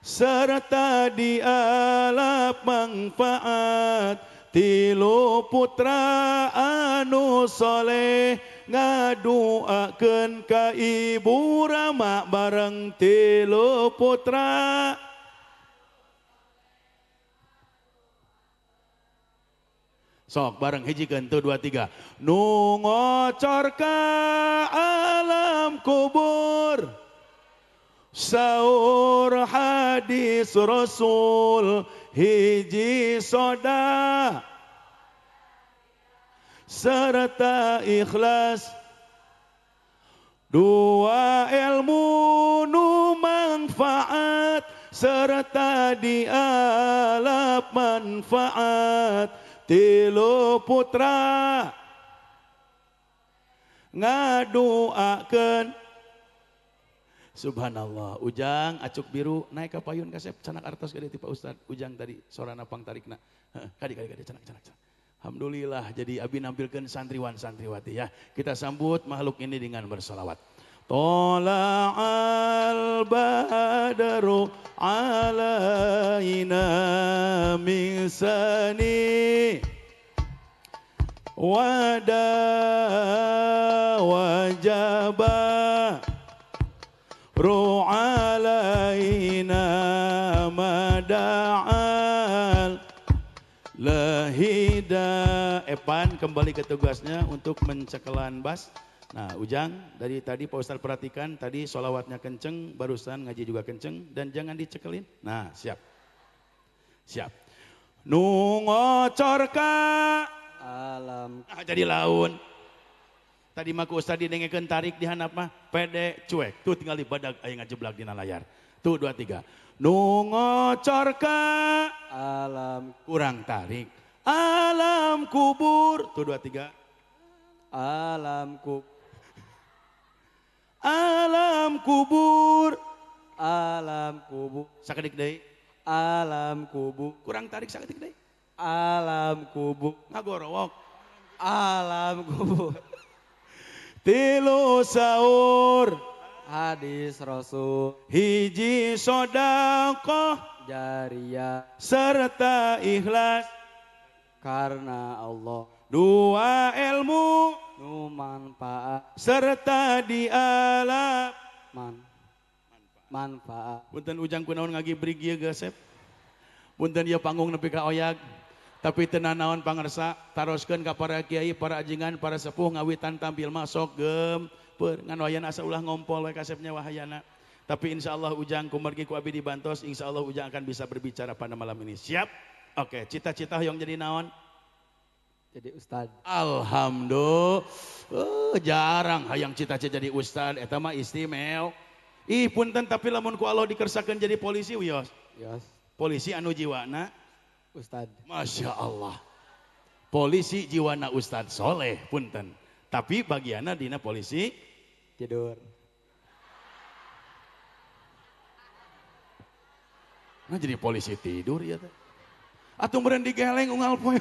serta dialap manfaat tilu putra anu soleh ngaduakeun ka ibu rama bareng tilu putra. Sok bareng hijikeun 1 2 3. Nu ngocor ka alam kubur saur hadis Rasul hiji soda serta ikhlas dua ilmu nu manfaat serta dialap manfaat tilu putra ngaduakeun. Subhanallah, Ujang acuk biru naik ka payun kasep canak artos gede ti Pak Ustad. Ujang tadi sorana pangtarikna. Heeh, kadi canak canak. Alhamdulillah jadi abi nampilkeun santriwan santriwati ya. Kita sambut makhluk ini dengan bersolawat. Tola'al badru alaina min sani wada wajaba ru alaina mada'al lahida. Epan kembali ke tugasnya untuk mencekelan bas. Nah Ujang, dari tadi Pak Ustadz perhatikan tadi sholawatnya kenceng, barusan ngaji juga kenceng dan jangan dicekelin. Nah siap. Siap. Nu ngocor ka
alam
jadi laun. Tadi mah ku ustad didengekeun tarik di handap mah pede cuek. Tuh tinggal di badag aya ngajeblak dina layar. Tuh 2 3. Nu ngocor ka
alam
kurang tarik. Alam kubur. Tuh 2 3.
Alam kubur.
Alam kubur.
Alam kubur.
Sakedik deui.
Alam kubur.
Kurang tarik sakedik deui.
Alam kubur.
Ngagorowok.
Alam kubur.
Tilu sahur.
Hadis Rasul.
Hiji sodakoh
jariyah
serta ikhlas
karena Allah.
Dua ilmu
nu manfaat
serta di alam
manfaat.
Punten ujang kunaon ngagibrig ieu gesep. Punten ieu panggung nepi ka oyag. Tapi teu nanaon pangersa taroskeun ka para kiai, para ajengan, para sepuh ngawitan tampil mah sok gempeur ngan wayana asa ulah ngompol we kasepnya wahayana. Tapi insyaallah ujang kumargi ku abi dibantos, insyaallah ujang akan bisa berbicara pada malam ini. Siap? Oke, cita-cita hoyong jadi naon?
Jadi ustad.
Alhamdulillah. Jarang hayang cita-cita jadi ustad eta mah istimewa. Ih punten tapi lamun ku Allah dikersakeun jadi polisi wios.
Wios.
Polisi anu jiwana
ustad.
Masya Allah. Polisi jiwana ustad soleh punten. Tapi bagianna dina polisi
tidur.
Nah jadi polisi tidur ya teh. Atuh meureun digeleng unggal poe.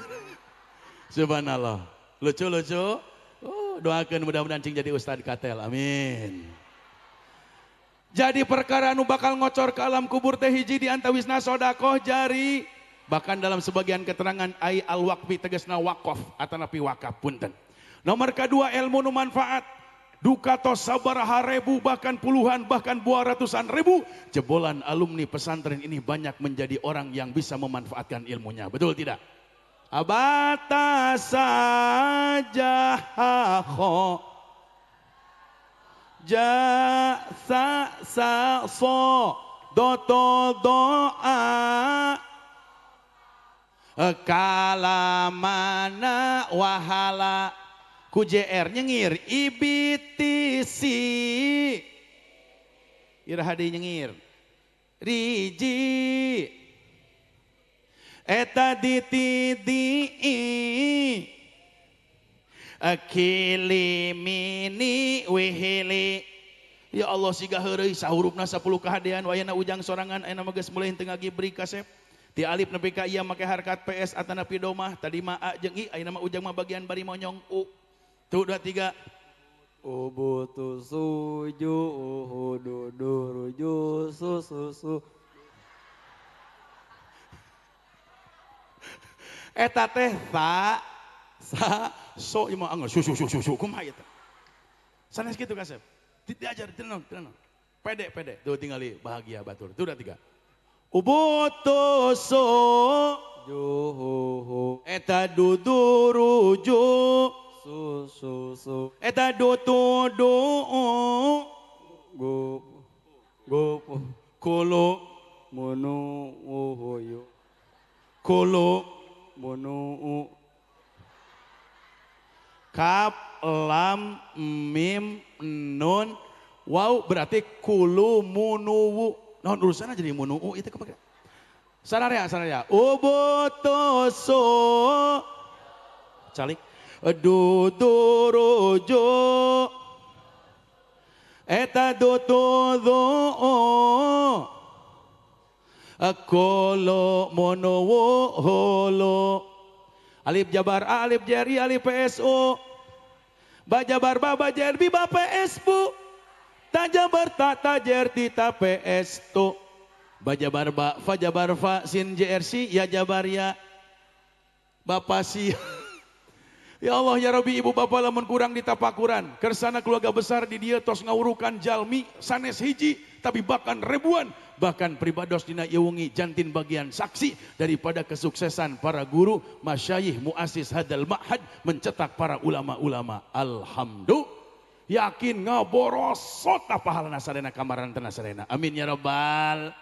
Subhanallah. Lucu-lucu. Oh, doakeun mudah-mudahan cing jadi ustad katel. Amin. Jadi perkara nu bakal ngocor ke alam kubur teh hiji di antawisna sodakoh jari. Bahkan dalam sebagian keterangan ai al-waqfi tegasna waqaf atanapi wakaf punten. Nomor kedua ilmu nu manfaat. Duka tos sabaraha ribu bahkan puluhan bahkan buah ratusan ribu jebolan alumni pesantren ini banyak menjadi orang yang bisa memanfaatkan ilmunya. Betul tidak? Abata saja kho ja sa sa so do to doa kalamana wahala ku JR nyengir IBTC iraha deui nyengir riji eta ditidi kilimini wihili. Ya Allah siga heureuy sahurupna 10 kahadean wayana ujang sorangan ayeuna mah geus mulai teu ngagibrig kasep. Ti alif nepi ka ieu make harkat PS atanapi domah tadi mah a jeung i ayeuna mah ujang mah bagian bari monyong u. Tuh 2 3.
Ubutu suju uhudu ruju su su su.
Eta teh sa sa so ieu mah anggar su su su su su kumaha ieu teh. Sanes kitu kasep. Diajar tenang tenang. Pede pede. Tuh tingali bahagia batur. Tuh 2 3. Ubutu su
juhu
eta dudu ruju
su su su
eta dutu du
gu gu
kulu
munu uhuyu
kulu
munu
kaf lam mim nun waw berarti kulu munuwu. Naon urusanna jadi munuu itu kepake. Sararea sararea ubutu su calik dudu ruju eta dutu du kolo monowo holo alif jabar a alif jari alif pso ba jabar ba ba jer bi ba ps bu ta jabar ta ta jer ti ta ps tu ba jabar ba fa jabar fa sin jr si ya jabar ya bapak si. Ya Allah ya Rabbi ibu bapak lamun kurang ditapakuran kersana keluarga besar di dia tos ngawurukan jalmi sanes hiji tapi bahkan ribuan bahkan pribados dina ieu wengi jantin bagian saksi daripada kesuksesan para guru masyayikh muassis hadal ma'had mencetak para ulama-ulama. Alhamdulillah yakin ngaborosot pahalana sadena kamaran tena sadena. Amin ya rabbal.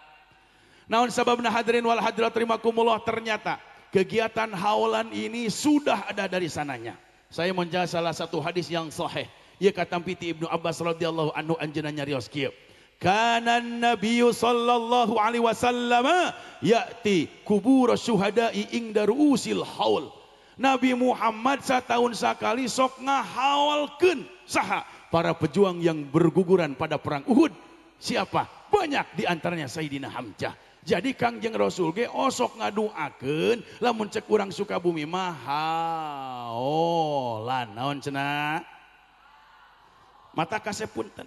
Naon sababna hadirin wal hadirat rahimakumullah, ternyata Kegiatan haulan ini sudah ada dari sananya. Saya menjawab salah satu hadis yang sahih. Ieu katampi ti Ibnu Abbas radhiyallahu anhu anjeunna nyarios kieu. Kana an-nabiyyu sallallahu alaihi wasallam ya'ti kubur syuhada'i inda ru'usil haul. Nabi Muhammad setahun sekali sok ngahaulkeun saha para pejuang yang berguguran pada perang Uhud. Siapa? Banyak di antaranya Sayyidina Hamzah. Jadi Kangjeng Rasul ge osok ngaduakeun lamun cek urang Sukabumi mah haolan. Naon cenah? Mata kasep punten.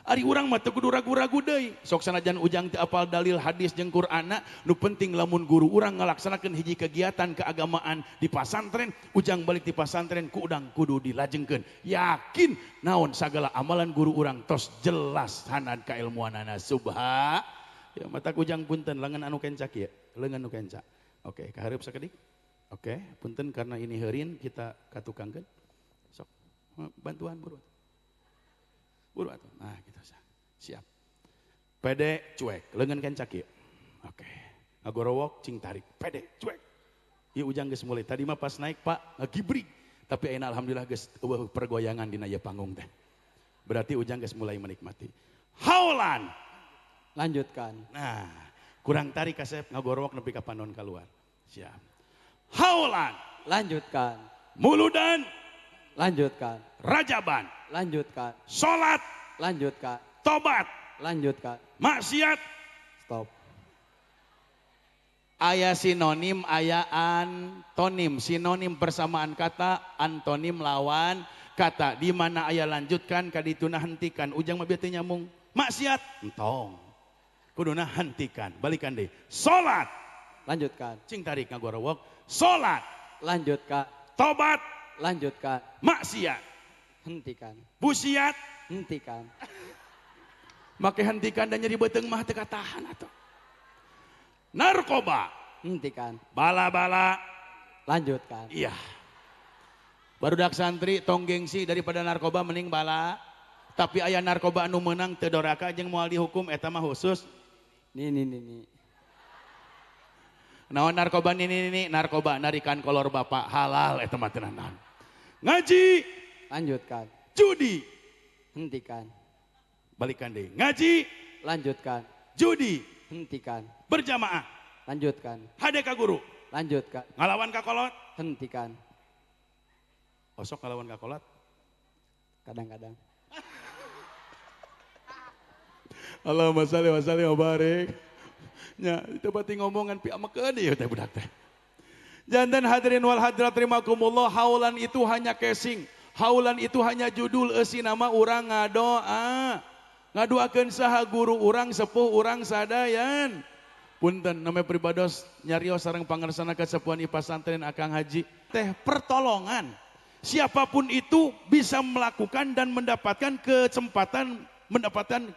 Ari urang mah teu kudu ragu-ragu deui. Sok sanajan ujang teu apal dalil hadis jeung Qur'anna, nu penting lamun guru urang ngalaksanakeun hiji kegiatan keagamaan di pasantren, ujang balik di pasantren ku udang kudu dilajengkeun. Yakin naon sagala amalan guru urang tos jelas sanad kailmuanana. Subha. Ya mata ujang punten lengan anu kenca kieu, lengan anu kenca. Oke, kahareup sakedik. Oke, punten karena ini heurin kita katukangkeun. Sok bantuan buru. Buru atuh. Nah, gitu sah. Siap. Pede cuek, lengan kencak ieu. Oke. Ngagorowok cing tarik. Pede cuek. Ieu ujang geus mulai. Tadi mah pas naik Pak ngagibrik. Tapi ayeuna alhamdulillah geus eueuh pergoyangan dina ieu panggung teh. Berarti ujang geus mulai menikmati. Haulan.
Lanjutkan.
Nah, kurang tarik kasep ngagorowok nepi ka panon keluar. Siap. Haulan.
Lanjutkan.
Muludan.
Lanjutkan.
Rajaban.
Lanjutkan.
Salat.
Lanjutkan.
Tobat.
Lanjutkan.
Maksiat.
Stop.
Aya sinonim, aya antonim. Sinonim persamaan kata, antonim lawan kata. Di mana aya lanjutkan, kadituna hentikan. Ujang mah bieu teu nyambung. Maksiat entong. Kuduna hentikan. Balikan deui. Salat.
Lanjutkan.
Cing tarik ngagorowok. Salat.
Lanjutkan.
Tobat.
Lanjutkan.
Maksiat.
Hentikan.
Busiat.
Hentikan.
Make hentikan dan nyeri beuteung mah teu katahan atuh. Narkoba.
Hentikan.
Bala-bala.
Lanjutkan.
Iya. Barudak santri tong gengsi daripada narkoba mending bala. Tapi aya narkoba anu meunang teu doraka jeung moal dihukum eta mah khusus.
Nih nih nih nih.
Naon narkoba nih nih nih narkoba narikan kolor bapak halal eta mah teu naon. Ngaji.
Lanjutkan.
Judi.
Hentikan.
Balikan deh. Ngaji.
Lanjutkan.
Judi.
Hentikan.
Berjamaah.
Lanjutkan.
Hade ka guru.
Lanjutkan.
Ngalawan ka kolot.
Hentikan.
Osok ngalawan ka kolot?
Kadang-kadang.
Allahumma shalli wa sallim wa barik. Nya, itu berarti ngomongan pi amekeun ieu teh budak teh. Jantan hadirin wal hadirat rahimakumullah, haulan itu hanya casing. Haulan itu hanya judul eusi nama urang ngadoa. Ngadoakeun saha guru urang sepuh urang sadayan. Punten name pribados nyarios sareng pangersana kasepuhan I pasantren Akang Haji teh pertolongan. Siapapun itu bisa melakukan dan mendapatkan kesempatan mendapatkan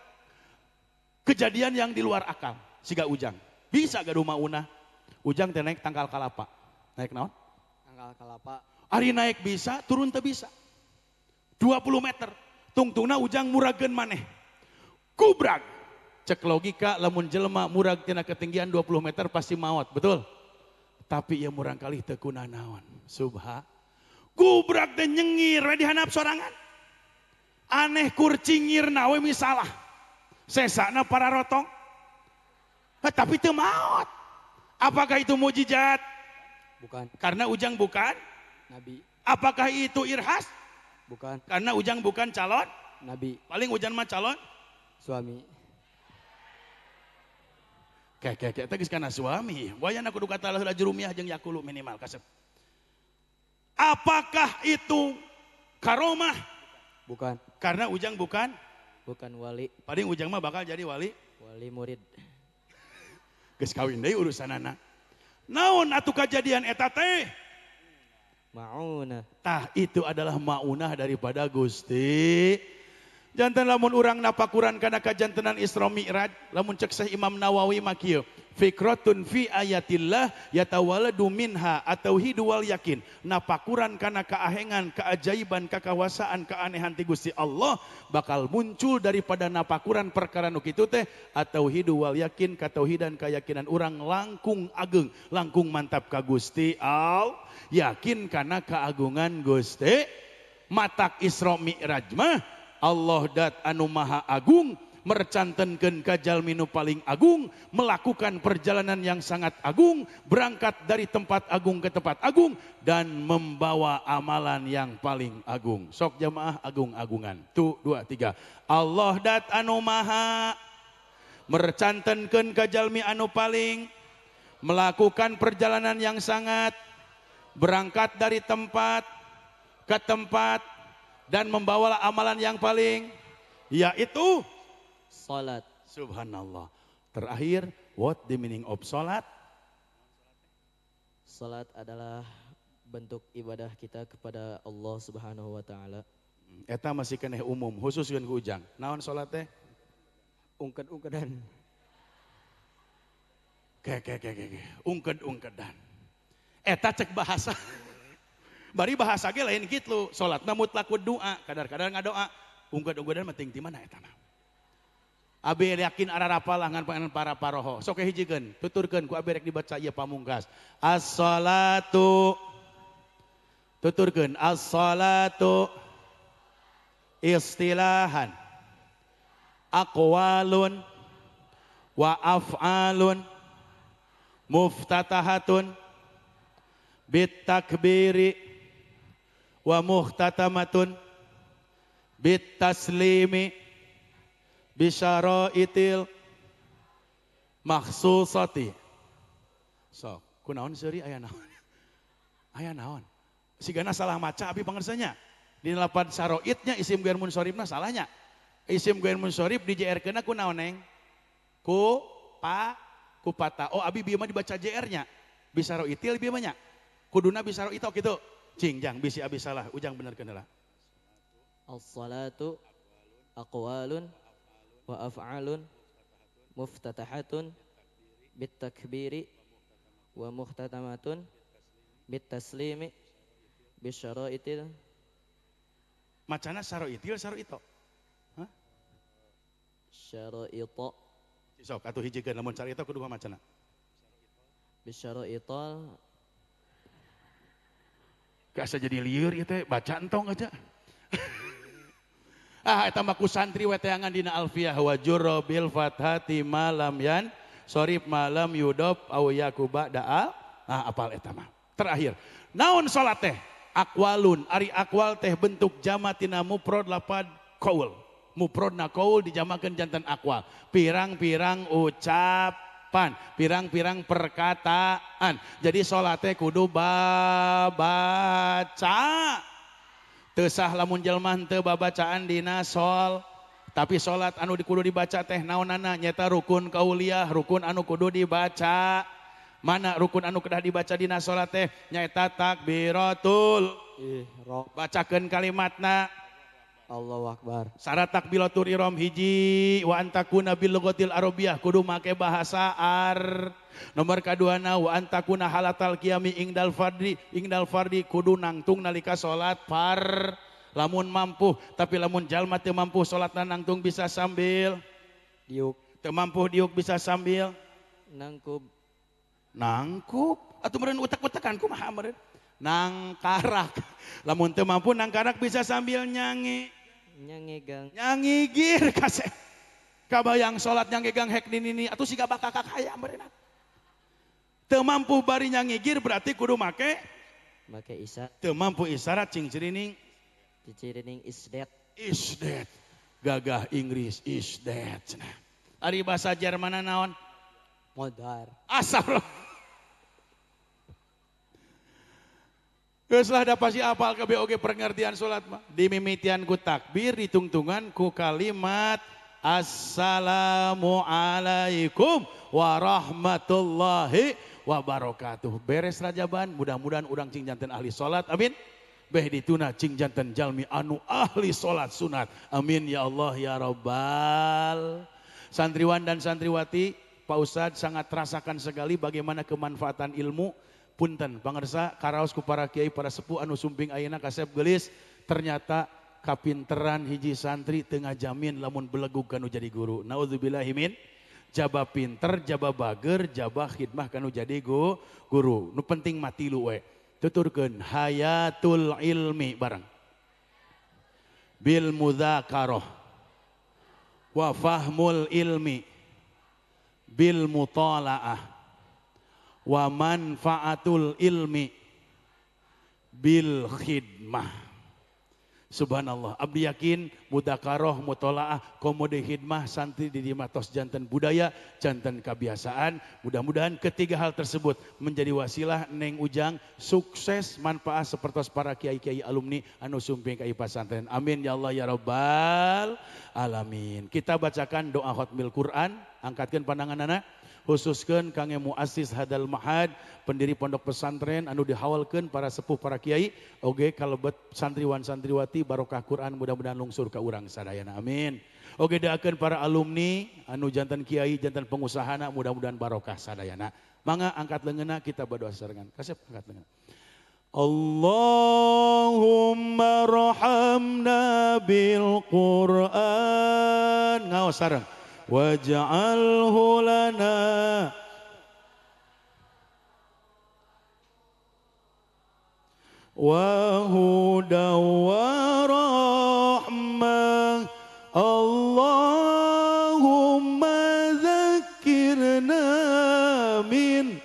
kejadian yang di luar akal. Siga ujang. Bisa gaduh maunah. Ujang teh naik tangkal kalapa. Naik naon?
Tangkal kalapa.
Ari naik bisa, turun teu bisa. 20 meter. Tungtungna ujang murageun maneh. Kubrag. Cek logika lamun jelema murag tina ketinggian 20 meter pasti maot, betul? Tapi ieu murang kali teu kunanaon. Subha. Kubrag teh nyengir we dihandap sorangan. Aneh kur cingirna we misalah. Sesana para rotong. Tapi teu maot. Apakah itu mujizat?
Bukan.
Karena ujang bukan
nabi.
Apakah itu irhas?
Bukan.
Karena ujang bukan calon
nabi.
Paling ujang mah calon
suami.
Kayak teh geus kana suami. Wayana kudu kata heula jurumiah jeung yakulu minimal kasep. Apakah itu karomah?
Bukan.
Karena ujang bukan
bukan wali.
Paling ujang mah bakal jadi wali.
Wali murid.
Geus kawin deui urusanana. Naon atuh kajadian eta teh?
Maunah.
Tah itu adalah maunah daripada Gusti. Janten lamun urang napakuran kana kajantenan Isra Mi'raj, lamun cek Syekh Imam Nawawi mah kieu, fikratun fi ayatillah yatawaladu minha at-tauhid wal yakin. Napakuran kana kaahengan, keajaiban, kakawasaan, keanehan ti Gusti Allah bakal muncul daripada napakuran perkara nu kitu teh at-tauhid wal yakin, katauhidan kayakinan urang langkung ageng, langkung mantap ka Gusti Allah, yakin kana keagungan Gusti. Matak Isra Mi'raj mah Allah dat anu maha agung mercantenkeun ka jalmi nu paling agung, melakukan perjalanan yang sangat agung, berangkat dari tempat agung ke tempat agung dan membawa amalan yang paling agung. Sok jamaah agung-agungan. 1, 2, 3. Allah dat anu maha mercantenkeun ka jalmi anu paling, melakukan perjalanan yang sangat, berangkat dari tempat ke tempat dan membawa amalan yang paling, yaitu
salat.
Subhanallah. Terakhir, what the meaning of salat?
Salat adalah bentuk ibadah kita kepada Allah Subhanahu wa taala.
Eta masih keneh umum, khusus ku Ujang. Naon salat teh?
Ungked-ungkedan.
Ke. Ungked-ungkedan. Eta cek bahasa. Bari bahasa ge lain kitu, salatna mutlak doa, kadar-kadar ngadoa. Ungked-ungkedan mah ting ti mana eta mah. Abi yakin ararapal ngan panganan para paroho. Sok hijikeun, tuturkeun ku abi rek dibaca ieu pamungkas. As-salatu, tuturkeun as-salatu istilahan aqwalun wa af'alun muftatahatun bitakbiri wa muhtatamatun bitaslimi bisyaraitil makhsusati. Sok, kunaon seuri aya naon? Aya naon? Sigana salah maca abi pangersanya. Di lapan saroitnya isim ghair munsoribna salahnya. Isim ghair munsorib di JR-keuna ku naon neng? Ku pa ku pata. Oh abi bieu mah dibaca JR-nya. Bisaroitil bieu mah nya. Kuduna bisaroito kitu. Cing jang bisi abi salah, Ujang benerkeun heula.
As-salatu aqwalun wa af'alun muftatahatun bitakbiri wa muhtatamatun bitaslimi bisyaraitil.
Macana saroitil saroito. Hah?
Syaraito.
Sok atuh hijikeun lamun saroito kudu macana.
Bisyaraital.
Gak jadi lieur ieu teh baca entong aja. Ah eta mah ku santri we teangan dina alfiah wa jurra bil fathati malam yan sorib malam yudop aw yakuba da'a. Ah apal eta mah. Terakhir, naon salat teh? Aqwalun, ari aqwal teh bentuk jama tina mufrad lapad qaul. Mufradna qaul dijamakeun janten aqwal. Pirang-pirang ucapan, pirang-pirang perkataan. Jadi salat teh kudu babaca. Teu sah lamun jelema henteu babacaan dina sol. Tapi salat anu kudu dibaca teh naonana nyata rukun kauliah, rukun anu kudu dibaca. Mana rukun anu kedah dibaca dina salat teh nyaeta takbiratul ihram. Bacakeun kalimatna
Allahu Akbar.
Syarat takbiratul ihram hiji wa antakuna bil lughatil arabiyah kudu make bahasa ar. Nomor kaduana wa antakuna halatal qiyami ingdal fardi kudu nangtung nalika salat far. Lamun mampu, tapi lamun jalma teu mampu salatna nangtung bisa sambil diuk. Teu mampu diuk bisa sambil
nangkub.
Nangkup atau meureun utak-utakan kumaha meureun nangkarak. Lamun teu mampu nangkarak bisa sambil nyangi.
Nyangegang.
Nyangigir kaseh. Kabayang salat nyangegang hek nini atuh siga bakakak hayam meureun. Teu mampu bari nyangigir berarti kudu make
isyarat.
Teu mampu isyarat cing cirining.
Cirining is dead.
Is dead. Gagah Inggris is dead cenah. Ari bahasa Jerman naon?
Modar.
Astagfirullah. Geus lah da pasti apal kabeh oge pengertian salat mah. Dimimitian ku takbir ditungtungan ku kalimat assalamualaikum warahmatullahi wabarakatuh. Beres rajaban, mudah-mudahan urang cing janten ahli salat. Amin. Beh dituna cing janten jalmi anu ahli salat sunat. Amin ya Allah ya Rabbal. Santriwan dan santriwati, Pak Ustadz sangat rasakan sekali bagaimana kemanfaatan ilmu. Punten pangersa karaos ku para kiai para sepuh anu sumping ayeuna kasep geulis, ternyata kapinteran hiji santri teu ngajamin lamun belegug kanu jadi guru. Naudzubillahi min. Jaba pinter, jaba bager, jaba khidmah kanu jadi guru. Nu penting mah tilu we. Tuturkeun hayatul ilmi bareng. Bil mudzakarah wa fahmul ilmi bil mutalaah wa manfaatul ilmi bil khidmah. Subhanallah, abdi yakin mudakaroh, mutolaah, komode khidmah, santri di matos janten budaya, janten kebiasaan. Mudah-mudahan ketiga hal tersebut menjadi wasilah Neng Ujang sukses manfaat sepertos para kiai-kiai alumni anu sumping ka pesantren. Amin ya Allah ya Rabbal alamin. Kita bacakan doa khotmil Quran, angkatkan pandangan anak. Khususkan kangge muassis hadal mahad, pendiri pondok pesantren anu dihawalkeun para sepuh para kiai, oge kalebet santriwan santriwati barokah Quran mudah-mudahan lungsur ka urang sadayana, amin. Oge doakeun para alumni anu jantan kiai jantan pengusahana mudah-mudahan barokah sadayana. Mangga angkat leungeunna kita berdoa sarengan. Kasep angkat leungeunna. Allahumma rahamna bil Quran. Ngaos sareng. Waj'alhu lana wa huda wa rahmah. Allahumma zakkirna min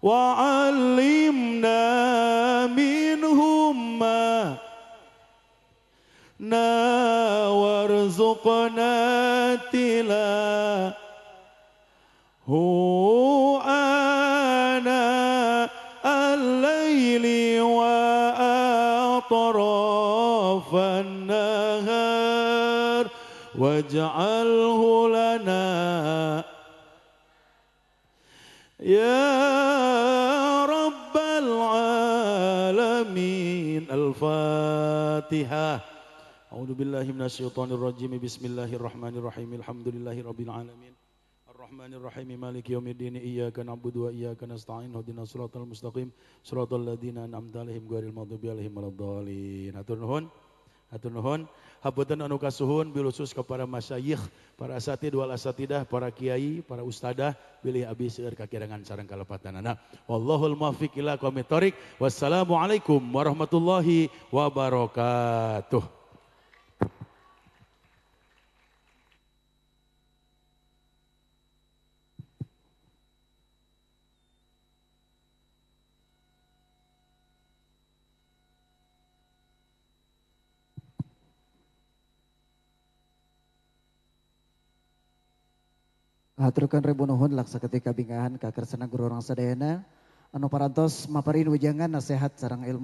wa 'allimna minhum ma na warzuqna tilahu ana al-laili wa atrafan nahar waj'alhu lana ya rabbal alamin. Al-Fatihah. A'udzu billahi minasyaitonir rajim. Bismillahirrahmanirrahim. Alhamdulillahirabbil alamin. Arrahmanirrahim. Maliki yaumiddin. Iyyaka na'budu wa iyyaka nasta'in. Ihdinas siratal mustaqim. Siratal ladzina an'amta 'alaihim ghairil maghdubi 'alaihim waladdallin. Hatur nuhun. Hatur nuhun. Hapunten anu kasuhun bilusus kepada masyayikh, para asatid wal asatidah, para kiai, para ustadah, bilih abi seueur kakirangan sareng kalepatanana. Wallahul muwaffiq ila aqwamit thoriq. Wassalamualaikum warahmatullahi wabarakatuh.
Haturkeun ribu nuhun laksa ketika bingahan kakersana guru urang sadayana anu parantos maparin wejangan nasihat sareng ilmu.